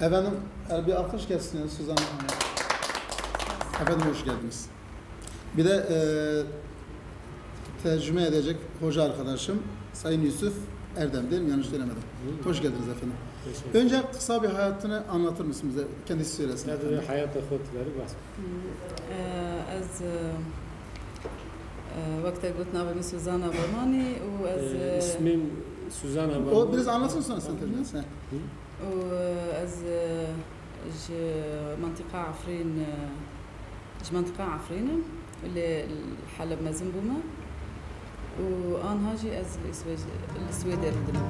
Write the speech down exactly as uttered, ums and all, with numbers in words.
Efendim, e, bir alkış gelsin Suzan Hanım'a. Efendim, hoş geldiniz. Bir de e, tercüme edecek hoca arkadaşım Sayın Yusuf Erdem, değil mi? Yanlış söylemedim. Hoş geldiniz efendim. Teşekkür ederim. Önce kısa bir hayatını anlatır mısın bize? Kendisi söylesin efendim. Hayata xwe tî berî behs. Ez, e, e, wek te got, navê min Suzana Bamanî û ez, e, ismim Suzana Bamanî. O biraz anlatsın, sonra sen tercüme etsin. Û, e, ez, e, ji mentiqa Efrîn, e, ji mentiqa Efrîn im. Lê li Heleb mezin bûme. Û anha jî ez li Îswê-, li Swêdê rûdinim.